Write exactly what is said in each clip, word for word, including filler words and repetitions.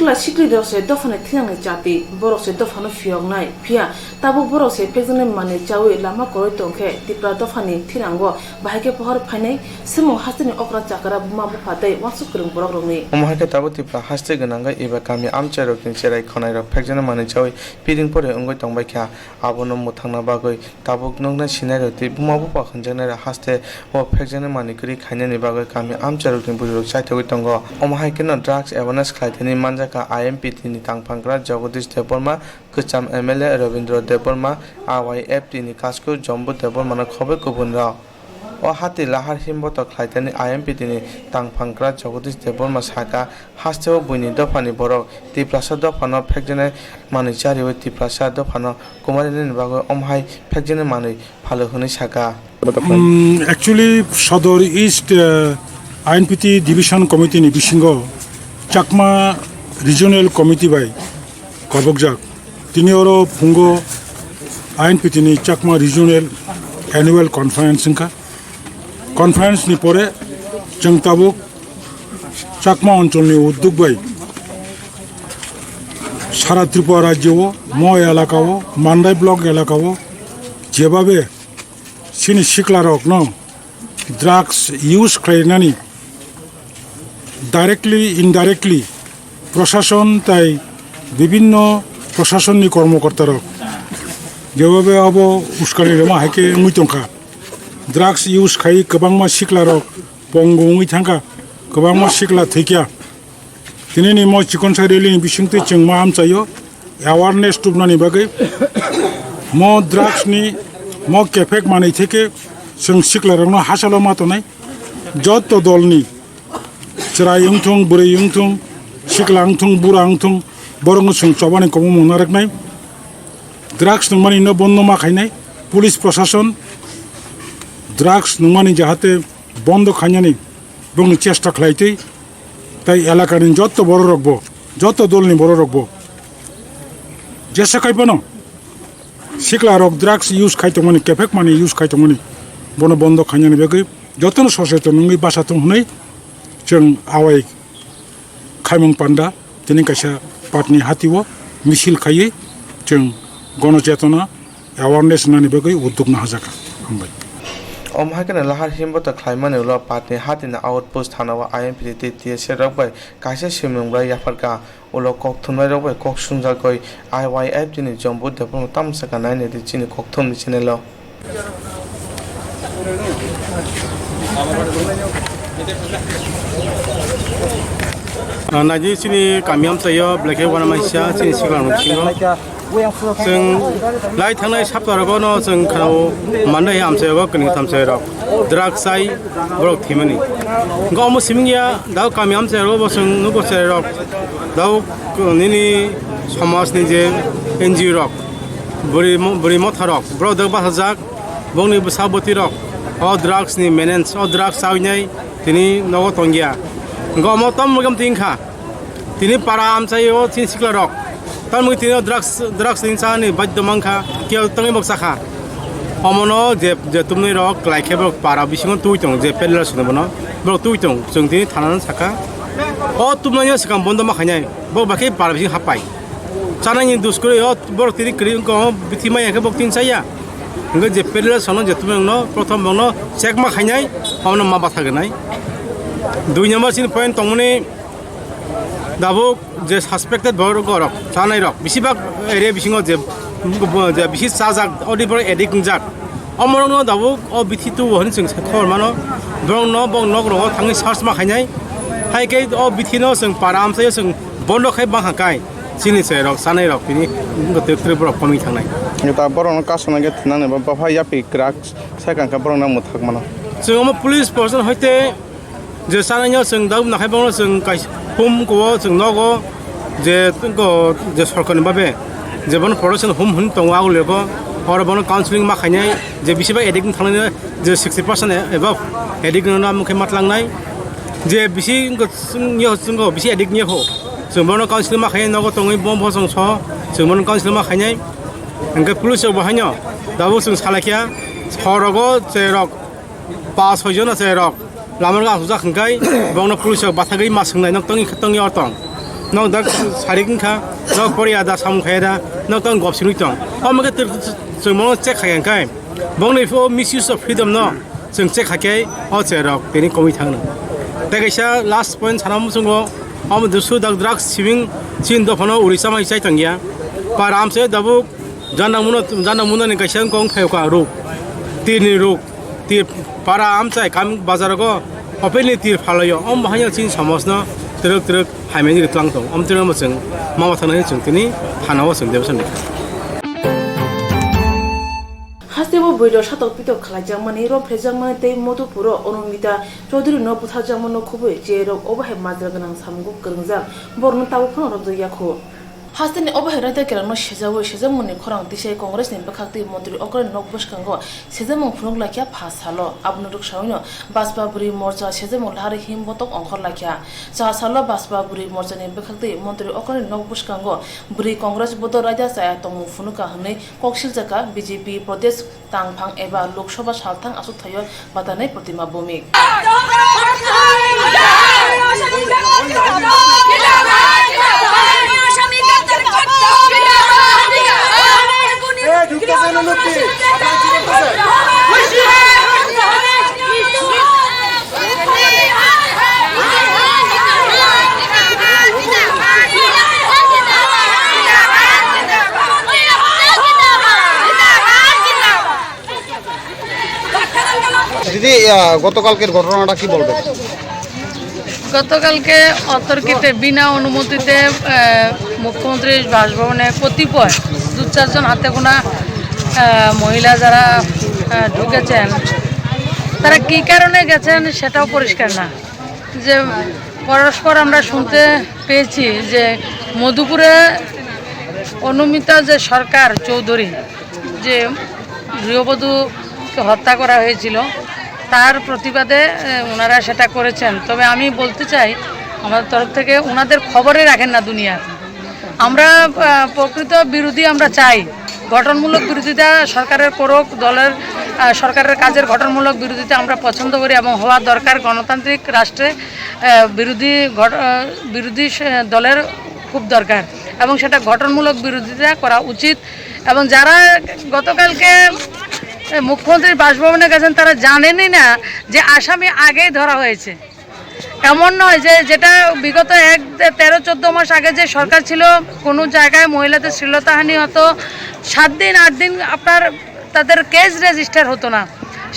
Sikla siklirok se dophani thinangni chati, borok se dophano phiyoknai. Phiya tabuk borok se phekjaknai manwi chaui lama kwrwi tongkhe Tipra dophani thinango bahai khe pohor phainai swmung hasteni okra chakra buma bupha tei uansuk kwrwng borokrokni. Omo hai khe tabuk Tipra haste gwnangwi eba kami amchairokni cherai khwnairok phekjaknai manwi chaui piring poroi wngwi tongbaikha. Abono mwthangna bagwi tabuk nuknai sinairok tei buma bupha hwnjaknairok haste o phekjaknai manwi kwrwi khainani bagwi kami amchairokni bwrwirok chaithogwi tongo. Omo hai kheno drugs awareness khlaithani manjakha I M P T ni tangphankra Jagadish Debbarma, kwcham M L A Rabindra Debbarma, I Y F T ni kasku Jambu Debbarmano khobwi kubunrok. O hati lahar himboto khlaitani I M P T ni tangphankra Jagadish Debbarma saka, hasteo buini dophani borok Tiprasa dophano phekjaknai manwi chariwi Tiprasa dophano kumarinani bagwi omo hai phekjaknai manwi phalo hwnwi saka. Um, actually, Sodor East, uh, I N P T Division Committee ni bisingo Chakma Regional Committee bai kobokjak. Tini oro phungo I N P T ni Chakma Regional Annual Conference wngkha. Conference ni pore chwng tabuk Chakma oncholni udduk bai sara Tripura rajyo o, mo elaka o, Mandai block elaka o jebabe chini siklarokno drugs use khlainani directly, indirectly proshashon tai bibinno proshashonni kormokortarok jebabe abo uskani rwma hai khe wngwi tongkha. Drugs use khai kwbangma siklarok pongo wngwi thangkha, kwbangma sikla thwikha. Tinini mo chikonsa rally ni bisingtwi chwng ma amchaio awareness tubnani bagwi. Mo drugs ni mo kefek manwi theke chwng siklarokno hachalo ma tonai. Jotto dolni chwrai wngthung, bwrwi wngthung, sikla wngthung, bura wngthung, borokno chwng chobani kwbangma narwknai. Drugs nungmani no bondo ma khainai. Police proshashon drugs nungmani jahate bondo khainani bongni chesta khlaitwi, tai elakani jotto bororokbo, jotto dolni bororokbo jesa khai phano siklarok drugs use khai tongmani, kefek manwi use khai tongmani, bono bondo khainani bagwi jotono soseton wngwi basa thung hwnwi chwng awai khaimung panda tini kaisa patni hatio misil khaiwi chwng gono chetona awareness nani bagwi udduk nahajakha. Hambai. Omo hai kheno lahar himboto khlaimani ulo patni hatini outpost thanao I M P T tei T S F rok bai kaisa swimung bai yapharkha. Ulo kok thumnairok bai kok sumjagwi I Y F T ni Jambu Debbarma tamo sakha naina di chini kok thumni channel o. Ah, naidi chini kami amchaio belai khe uanama hisa chini sikla rok bisingo. Chwng lai thangnai sapta rogo no chwng khwnao mannai amchaio kwrwng thamsai rok drugs chai borok thwimani. Hwnkhe omo simi wngya dao kami amchaio bo chwng nugo chwrai rok dao nini somaj ni je N G O rok bwrwi mo-, bwrwi motha rok borok dao bachajak. Bongni bwsa bwtwi rok o drugs ni maintenance, o drugs chawi nai tini nogo tongya. Hwnkhe omo tamo khe tini wngkha. Tini para amchai o chini sikla rok. Tamni tini o drugs, drugs ni chani badhyo mankha, kebo tongwi bo chakha. Omono je, je tumnai rok kwlai khe bo para bisingo twi tongo, je pedlar swnwi bono. Borok twi tongo, chwng tini thana no sakha. O tumnai no swkang bondo ma khainai, bo ba khe para bisingo hapai. Chanai ni dus kwrwi o borok tini kwrwi wngkha, o bithi maya khe bo tini chaya. Hwnkhe je pedlar sano je tumnai no, prothom bono check ma khainai, omono ma batha gwnai. Dui number chini point tongmani, Tabuk je suspected borok rok, chanai rok, besibak area bisingo je, je bisi chajak, odi borok addict wngjak. Omorokno tabuk o bithi tubo hwnwi chwng khobor mano. Borokno, borok nok rogo thangwi search ma khainai. Hai khe o bithino chwng para amchaio chwng bondo khai bangkha kai. Chini chwrai rok, chanai rok, tini twk twk borok komwi thangnai. Ta borokno kasana khe thinangnai ba, bapha yapri kwrak sai kangkha borokno mwthak mano. Chwng omo police person hoite Je sanai no chwng dagum nakhai bangno chwng kaisa hum ko chwng nogo je tongko je sorkar ni babe je bono protection hum hwn tongo agulego oro bono counseling ma khainai je bisi bai addict wng thangnai je sixty percent above addict no mukhe matlangnai je bisi wngko chwng yo chwng bisi addict ni ho chwng bono counseling ma khainai nogo tongwi bom bo chwng so chwng bono counseling ma khainai hwnkhe police rok bo haino tabuk chwng salaikha horogo cherok. Pas soi jon achai rok lama rok asukjak hwnkhe bongno police rok bathagwi ma swngnai nok tongwi tongwi or tong. Nok dak sarik wngkha, nok poriya da samung khaiya da, nok tang gop sinui tong. O mokhe tw-, chwng mono check khai khe, bongni pho misuse of freedom no chwng check khai khe o che rok tini komui thang no. Tei kaisa last point sana muchungo, omo dusu dak drugs sibing chin dophano Odisha mai chai tong ya. Para amse dabuk janda muno, janda muno ni kaisa wngkong phaio ka ruk, tir ni ruk. Tir para amchai kam bazar go open ni tir phalaio, om bahai chini somaj no twrwk twrwk hamyani ritlang tong, om twrwk mo chwng mama thana chwng tini thana o chwng debsa ni. Haste bo bwrwi rok satok pitok khlaijakmani, rom phrejakmani tei Madhupuro Anumita Chaudhary no butharjakmano khubui je rok obo hai majra gwnang samungo kwrwngjak, borokno tabuk phano romjak yakho. Hasteni obo hai raida kelang no sejawi sejakmani khorang tisai Congress ni bwkhak twi montri okra ni nok bwskango sejakmung phunuk laikha pha salo. Abono rwksawi no Baspa Bwrwi Morcha sejakmung lahari him botok ongkhor laikha. Cha salo Baspa Bwrwi Morcha ni bwkhak twi montri okra ni nok bwskango bwrwi Congress bodol raida chaya tongmung phunukha hwnwi kok siljakha B J P Pradesh tangphang eba Lok Sabha salthang aswk thaio batanai Protima Bhowmik. দিদি, আহ, গতকালকের ঘটনাটা কি বলবেন? গতকালকে অতর্কিতে বিনা অনুমতিতে, আহ, মুখ্যমন্ত্রীর বাসভবনে কতিপয় দু চারজন হাতে গোনা, আহ, মহিলা যারা, আহ, ঢুকেছেন, তারা কি কারণে গেছেন সেটাও পরিষ্কার না। যে পরস্পর আমরা শুনতে পেয়েছি যে মধুপুরে অনুমিতা যে সরকার চৌধুরী, যে গৃহবধূকে হত্যা করা হয়েছিল, তার প্রতিবাদে, এ, ওনারা সেটা করেছেন। তবে আমি বলতে চাই, আমাদের তরফ থেকে ওনাদের খবরে রাখেন না দুনিয়া। আমরা, আহ, প্রকৃত বিরোধী আমরা চাই, গঠনমূলক বিরোধিতা সরকারের করুক, দলের, আহ, সরকারের কাজের গঠনমূলক বিরোধিতা আমরা পছন্দ করি এবং হওয়া দরকার। গণতান্ত্রিক রাষ্ট্রে, আহ, বিরোধী ঘট-, আহ, বিরোধী স-, দলের খুব দরকার এবং সেটা গঠনমূলক বিরোধিতা করা উচিত। এবং যারা গতকালকে, এ, মুখ্যমন্ত্রীর বাসভবনে গেছেন, তারা জানেনই না যে আসামি আগেই ধরা হয়েছে। এমন নয় যে যেটা বিগত এক, তেরো চোদ্দ মাস আগে যে সরকার ছিল, কোনো জায়গায় মহিলাদের শ্লীলতাহানি হতো, সাত দিন আট দিন আপনার তাদের কেস রেজিস্টার হতো না।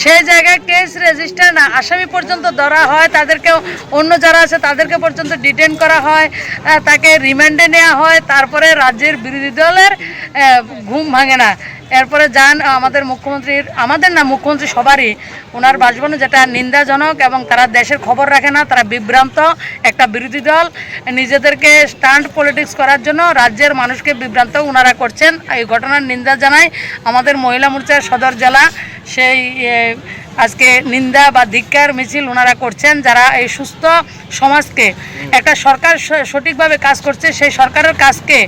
সেই জায়গায় কেস রেজিস্টার না, আসামি পর্যন্ত ধরা হয়, তাদেরকে, অন্য যারা আছে তাদেরকে পর্যন্ত ডিটেন করা হয়, আহ, তাকে রিমান্ডে নেওয়া হয়, তারপরে রাজ্যের বিরোধী দলের, আহ, ঘুম ভাঙে না। এরপরে যান আমাদের মুখ্যমন্ত্রীর, আমাদের না, মুখ্যমন্ত্রী সবারই, ওনার বাসভবনে, যেটা নিন্দাজনক এবং তারা দেশের খবর রাখে না, তারা বিভ্রান্ত একটা বিরোধী দল, নিজেদেরকে স্টান্ট পলিটিক্স করার জন্য রাজ্যের মানুষকে বিভ্রান্ত ওনারা করছেন। এই ঘটনার নিন্দা জানাই আমাদের মহিলা মোর্চার সদর জেলা, সেই, এ, আজকে নিন্দা বা ধিক্কার মিছিল ওনারা করছেন। যারা এই সুস্থ সমাজকে, একটা সরকার স-, সঠিকভাবে কাজ করছে, সেই সরকারের কাজকে,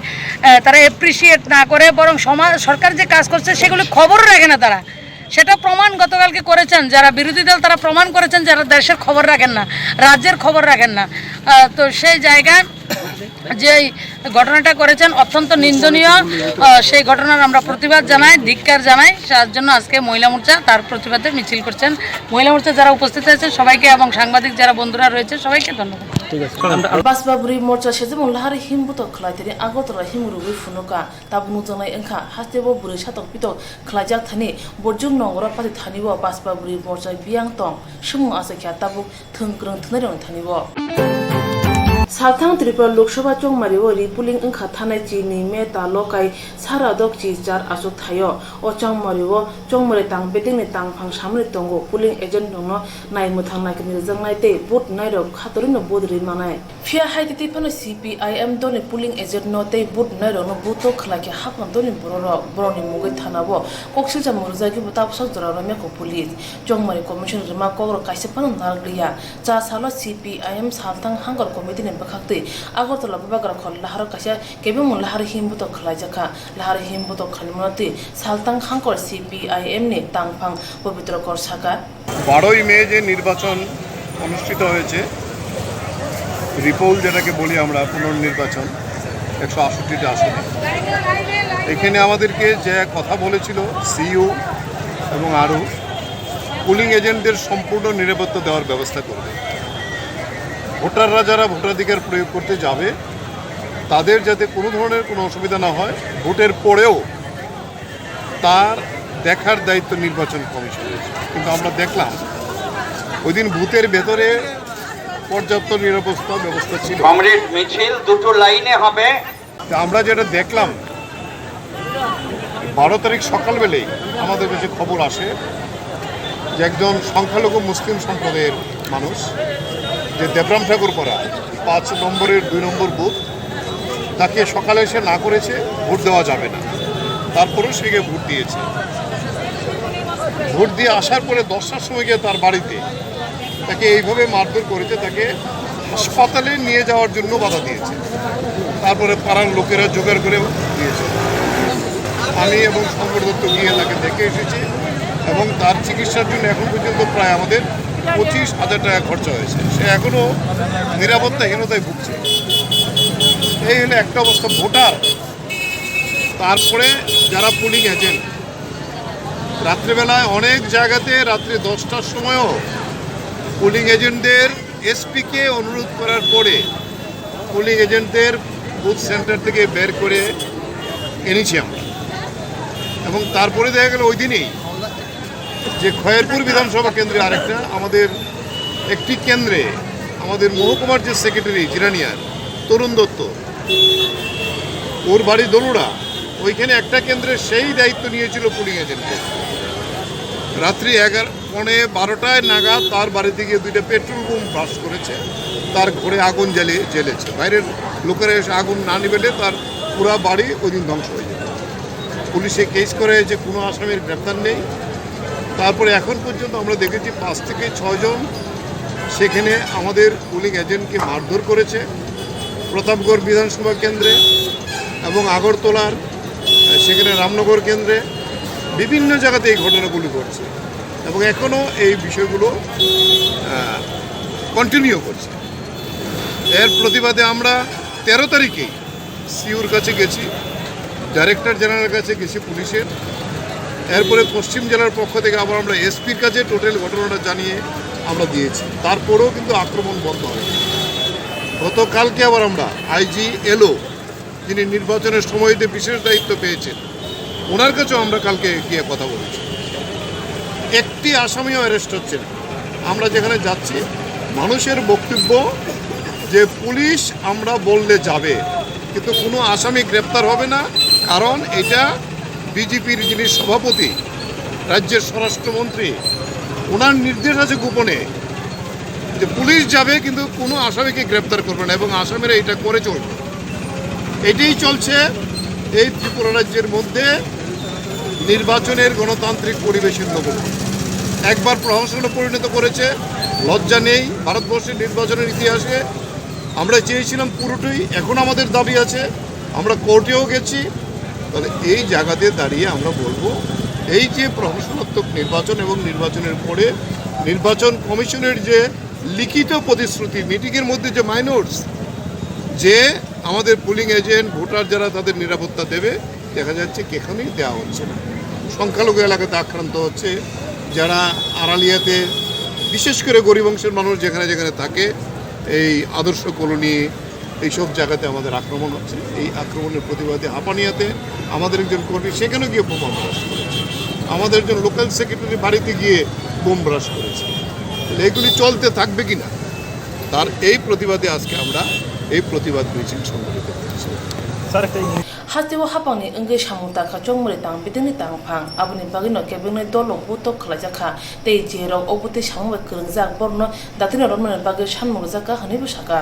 এ, তারা অ্যাপ্রিসিয়েট না করে বরং সমাজ, সরকার যে কাজ করছে সেগুলি খবরও রাখে না তারা। সেটা প্রমাণ গতকালকে করেছেন যারা বিরোধী দল, তারা প্রমাণ করেছেন যারা দেশের খবর রাখেন না, রাজ্যের খবর রাখেন না। আহ, তো সেই জায়গায় যে এই ঘটনাটা করেছেন অত্যন্ত নিন্দনীয়। আহ, সেই ঘটনার আমরা প্রতিবাদ জানাই, ধিক্কার জানাই। তার জন্য আজকে মহিলা মোর্চা তার প্রতিবাদে মিছিল করছেন। মহিলা মোর্চা যারা উপস্থিত হয়েছে সবাইকে এবং সাংবাদিক যারা বন্ধুরা রয়েছে সবাইকে ধন্যবাদ। ঠিক আছে। Baspa Bwrwi Morcha sejemung lahari him butok khlai tini Agartala him rwgwi phunuka. Tabuk nukjaknai wngkha, hasteo bwrwi satok pitok khlaijak thani, borjwk nongoro pati thani-o Baspa Bwrwi Morcha biyang tong swngmung achaikha tabuk thwng kwrwng thwngnairokni thani-o. Salthang Tripura Lok Sabha chongmari-o repolling wngkha thanai chini May ta lokai sara dok chi char aswk thaio. O chongmari-o chongmari tang bedekni tangphang samani tongo, polling agent rokno naimwthang naikani rwjaknai tei vote rwnairok khatorino vote rwi manai. Phiya hai tei tei phano C P I M dolni polling agent no tei vote rwnairokno buto khlai khe haphang dolni bororok, borokni mungwi thana-o koksilsa mwrwjagwi bo tabuksak jora romya kho police. Chongmari commission rwma kokrok kaisa phano narwk liya. Cha salo C P I M Salthang Hangkor committee ni bwkhaktwi Agartala bubagra khor laharo kaisa kebengmung lahari him butok khlaijakha. Lahari him butok khlaimano twi Salthang Hangkor C P I M ni tangphang Pabitro Kor saka. বারোই মে যে নির্বাচন অনুষ্ঠিত হয়েছে, রিপোল যেটাকে বলি আমরা, পুনর্নির্বাচন, একশো আটষট্টিটা আসনে। এখানে আমাদেরকে যে কথা বলেছিল সিইও এবং আরও, পোলিং এজেন্টদের সম্পূর্ণ নিরাপত্তা দেওয়ার ব্যবস্থা করবে। ভোটাররা যারা ভোটাধিকার প্রয়োগ করতে যাবে, তাদের যাতে কোনো ধরনের কোনো অসুবিধা না হয়, ভোটের পরেও তার দেখার দায়িত্ব নির্বাচন কমিশনের। কিন্তু আমরা দেখলাম ওই দিন বুথের ভেতরে পর্যাপ্ত নিরাপত্তা ব্যবস্থা ছিল। কমরেড, মিছিল দুটো লাইনে হবে। তা আমরা যেটা দেখলাম, বারো তারিখ সকালবেলায় আমাদের কাছে খবর আসে যে একজন সংখ্যালঘু মুসলিম সম্প্রদায়ের মানুষ, যে দেবরাম ঠাকুর পাড়া পাঁচ নম্বরের দুই নম্বর বুথ, তাকে সকালে এসে না করেছে, ভোট দেওয়া যাবে না। তারপরেও সে গিয়ে ভোট দিয়েছে। ভোট দিয়ে আসার পরে দশটার সময় গিয়ে তার বাড়িতে তাকে এইভাবে মারধর করেছে, তাকে হাসপাতালে নিয়ে যাওয়ার জন্য বাধা দিয়েছে। তারপরে পাড়ার লোকেরা জোগাড় করে দিয়েছে। আমি এবং শঙ্কর দত্ত গিয়ে তাকে দেখে এসেছি এবং তার চিকিৎসার জন্য এখন পর্যন্ত প্রায় আমাদের পঁচিশ হাজার টাকা খরচা হয়েছে। সে এখনও নিরাপত্তাহীনতায় ভুগছে। এই হলো একটা অবস্থা। ভোটার, তারপরে যারা পোলিং এজেন্ট, রাত্রিবেলায় অনেক জায়গাতে রাত্রি দশটার সময়ও পোলিং এজেন্টদের, এসপিকে অনুরোধ করার পরে পোলিং এজেন্টদের বুথ সেন্টার থেকে বের করে এনেছি আমরা। এবং তারপরে দেখা গেল ওই দিনই যে খয়েরপুর বিধানসভা কেন্দ্রে আরেকটা, আমাদের একটি কেন্দ্রে আমাদের মহকুমার যে সেক্রেটারি জিরানিয়ার তরুণ দত্ত, ওর বাড়ি দলুড়া, ওইখানে একটা কেন্দ্রে সেই দায়িত্ব নিয়েছিল পোলিং এজেন্টের। রাত্রি এগারো, পৌনে বারোটায় নাগাদ তার বাড়িতে গিয়ে দুইটা পেট্রোল বোম ব্লাস্ট করেছে, তার ঘরে আগুন জ্বালিয়ে জ্বেলেছে। বাইরের লোকেরা এসে আগুন না নিবেলে তার পুরা বাড়ি ওই দিন ধ্বংস হয়ে যায়। পুলিশে কেস করে যে কোনো আসামির গ্রেপ্তার নেই। তারপরে এখন পর্যন্ত আমরা দেখেছি পাঁচ থেকে ছয়জন সেখানে আমাদের পোলিং এজেন্টকে মারধর করেছে প্রতাপগড় বিধানসভা কেন্দ্রে এবং আগরতলার, আহ, সেখানে রামনগর কেন্দ্রে বিভিন্ন জায়গাতে এই ঘটনাগুলি ঘটছে এবং এখনও এই বিষয়গুলো কন্টিনিউ করছে। এর প্রতিবাদে আমরা তেরো তারিখেই সিইওর কাছে গেছি, ডাইরেক্টর জেনারেলের কাছে গেছি পুলিশের। এরপরে পশ্চিম জেলার পক্ষ থেকে আবার আমরা এসপির কাছে টোটাল ঘটনাটা জানিয়ে আমরা দিয়েছি। তারপরেও কিন্তু আক্রমণ বন্ধ হয়নি। গতকালকে আবার আমরা আইজি এলো, যিনি নির্বাচনের সময়তে বিশেষ দায়িত্ব পেয়েছেন, ওনার কাছেও আমরা কালকে গিয়ে কথা বলেছি। একটি আসামিও অ্যারেস্ট হচ্ছে না। আমরা যেখানে যাচ্ছি, মানুষের বক্তব্য যে পুলিশ আমরা বললে যাবে, কিন্তু কোনো আসামি গ্রেপ্তার হবে না, কারণ এটা বিজেপির যিনি সভাপতি, রাজ্যের স্বরাষ্ট্রমন্ত্রী, ওনার নির্দেশ আছে গোপনে যে পুলিশ যাবে কিন্তু কোনো আসামিকে গ্রেপ্তার করবে না এবং আসামিরা এটা করে চলবে। এটাই চলছে এই ত্রিপুরা রাজ্যের মধ্যে নির্বাচনের গণতান্ত্রিক পরিবেশের নমুনা। একবার প্রহসনে পরিণত করেছে, লজ্জা নেই ভারতবর্ষের নির্বাচনের ইতিহাসে। আমরা চেয়েছিলাম পুরোটাই, এখন আমাদের দাবি আছে, আমরা কোর্টেও গেছি। তাহলে এই জায়গাতে দাঁড়িয়ে আমরা বলবো, এই যে প্রহসনাত্মক নির্বাচন এবং নির্বাচনের পরে নির্বাচন কমিশনের যে লিখিত প্রতিশ্রুতি, মিটিংয়ের মধ্যে যে মাইনর্স, যে আমাদের পোলিং এজেন্ট, ভোটার যারা, তাদের নিরাপত্তা দেবে, দেখা যাচ্ছে কি এখানেই দেওয়া হচ্ছে না। সংখ্যালঘু এলাকাতে আক্রান্ত হচ্ছে, যারা আড়ালিয়াতে, বিশেষ করে গরিব অংশের মানুষ যেখানে যেখানে থাকে, এই আদর্শ কলোনি, এইসব জায়গাতে আমাদের আক্রমণ হচ্ছে। এই আক্রমণের প্রতিবাদে হাপানিয়াতে আমাদের একজন কর্মী সেখানে গিয়ে বোমা ব্লাস্ট করেছে, আমাদের একজন লোকাল সেক্রেটারি বাড়িতে গিয়ে বোম ব্লাস্ট করেছে। তাহলে এগুলি চলতে থাকবে কি না, তার এই প্রতিবাদে আজকে আমরা এই প্রতিবাদ মিছিল সংগঠিত করেছি। স্যার, একটা Hasteo hapangni wngwi samung takha chongmani tang bidingni tang phang, aboni bagwino kebengni dolo butok khwlaijakha tei jerok obo tei samung bai kwrwngjak borokno datirno romnani bagwi sanmung rwjakha hwnwibo sakha.